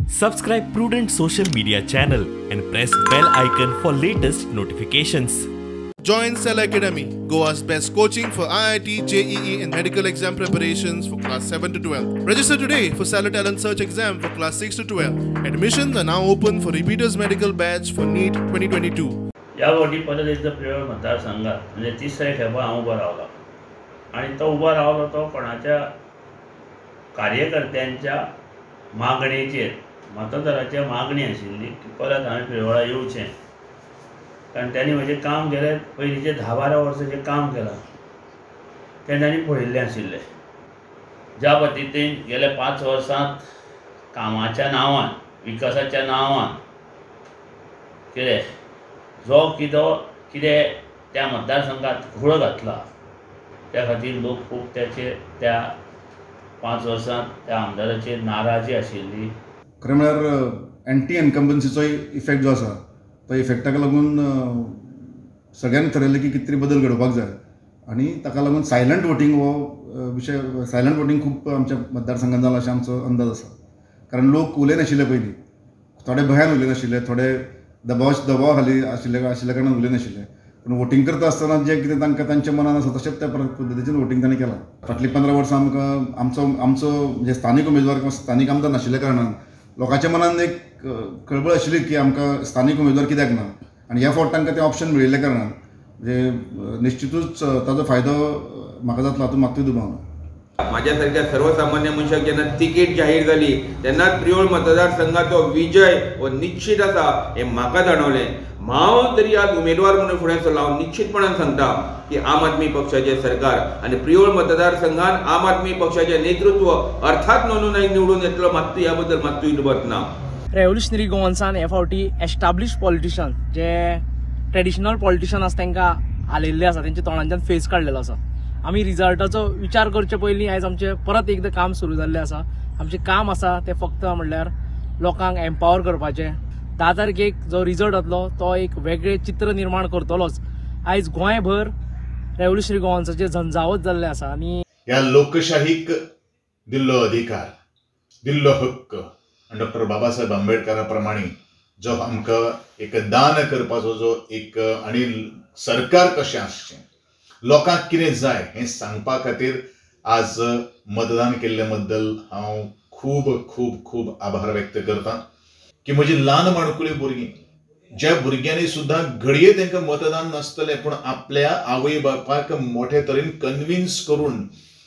Subscribe Prudent social media channel and press bell icon for latest notifications. Join Cell Academy, Goa's best coaching for IIT, JEE and medical exam preparations for class 7 to 12. Register today for Cellar Talent Search exam for class 6 to 12. Admissions are now open for repeaters medical batch for NEET 2022. ह्या फावटी परत एकदां प्रियोळ मतदारसंघात म्हणजे तिसरे खेपा हांव उबो रावलो आनी तो उबो रावलो तो कोणाच्या कार्यकर्त्यांच्या मागणेचेर, मतदाराच्या मागणी आशिल्ली की परत हांवें प्रियोळा येवचें, कारण त्यांनी म्हजें काम केलें. पयलींचें 10-12 वर्सां जें काम केलां तें तांणी पळयिल्लें आशिल्लें. ज्या पद्दतीन गेल्या 5 वर्सांत कामाच्या नांवान, विकासाच्या नांवान कितें जो कितें त्या मतदारसंघात घोळ घातला त्या खातीर लोक खूब त्याचेर त्या 5 वर्सांत त्या आमदाराचेर नाराजी आशिल्ली. खरें म्हळ्यार एंटी इन्कम्बन्सीचोय इफेक्ट जो आसा तो इफेक्टाक लागून सगळ्यांनी थरयलें की कितें तरी बदल घडोवपाक जाय आनी ताका लागून सायलंट वोटींग हो विशय, सायलंट वोटींग खूब आमच्या मतदारसंघात जाला अशें आमचो अंदाज आसा. कारण लोक उलयनाशिल्ले पयलीं, थोडे भंयान उलयनाशिल्ले, थोडे दबावा खाली आशिल्ल्या कारणान उलयनाशिल्ले, पूण वोटींग करता आसतना जें कितें तांकां तांच्या मनान आसा तशेंच त्या पद्दतीन वोटींग तांणी केलां. फाटलीं 15 वर्सां आमकां आमचो आमचो म्हणजे स्थानीक उमेदवार किंवा स्थानीक आमदार नाशिल्ल्या कारणान लोकांच्या मनान एक खळबळ आशिल्ली की आमकां स्थानीक उमेदवार कित्याक ना, आनी ह्या फावट तांकां तें ऑप्शन मेळिल्ल्या कारणान म्हणजे निश्चितूच ताजो फायदो म्हाका जातलो हातूंत मात्तूय दुबाव ना. म्हाज्या सारक्या सर्वसामान्य मनशाक जेन्ना तिकीट जाहीर जाली तेन्नाच प्रियोळ मतदारसंघाचो विजय हो निश्चित आसा हें म्हाका जाणवलें. हांव तरी आज उमेदवार म्हणून फुडें सरला, हांव निश्चितपणान सांगता की आम आदमी पक्षाचें सरकार आनी प्रियोळ मतदारसंघान आम आदमी पक्षाचें नेतृत्व अर्थात नोनू नायक निवडून येतलो, मात्तूय ह्या बद्दल मात्तूय दुबाव ना. रेव्होल्युशनरी गोवन्सान हे फावटी एस्टाब्लिश पॉलिटिशन जे ट्रेडिशनल पॉलिटिशन आसा तांकां हालयल्ले आसा, तेंच्या तोंडांच्यान फेस काडलेलो आसा. आमी रिजल्टाचो विचार करचे पयलीं आयज आमचें परत एकदां काम सुरू जाल्लें आसा. आमचें काम आसा तें फक्त म्हणल्यार लोकांक एम्पावर करपाचें. 10 तारखेक जो रिजल्ट जातलो तो एक वेगळें चित्र निर्माण करतलोच. आयज गोंयभर रेव्होल्युशनरी गोवन्साचें झंझावत जाल्लें आसा आनी ह्या लोकशाहीक दिल्लो अधिकार, दिल्लो हक्क आनी डॉक्टर बाबासाहेब आंबेडकरा प्रमाणे जो आमकां एक दान करपाचो जो एक आनी सरकार कशें आसचें, लोकांक कितें जाय हें सांगपा खातीर आज मतदान केल्ले बद्दल हांव खूब खूब खूब आभार व्यक्त करता की म्हजी ल्हान माणकुली भुरगीं, ज्या भुरग्यांनी सुद्दां घडये तांकां मतदान नासतलें पूण आपल्या आवय बापायक मोठे तरेन कन्विन्स करून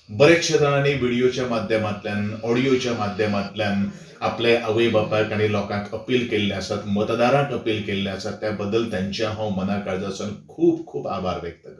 बरेचशे जाणांनी व्हिडियोच्या माध्यमांतल्यान, ऑडियोच्या माध्यमांतल्यान आपले आवय बापायक आनी लोकांक अपील केल्ले आसात, मतदारांक अपील केल्ले आसात, त्या बद्दल तांचे हांव मना काळजासून खूब खूब आभार व्यक्त करता.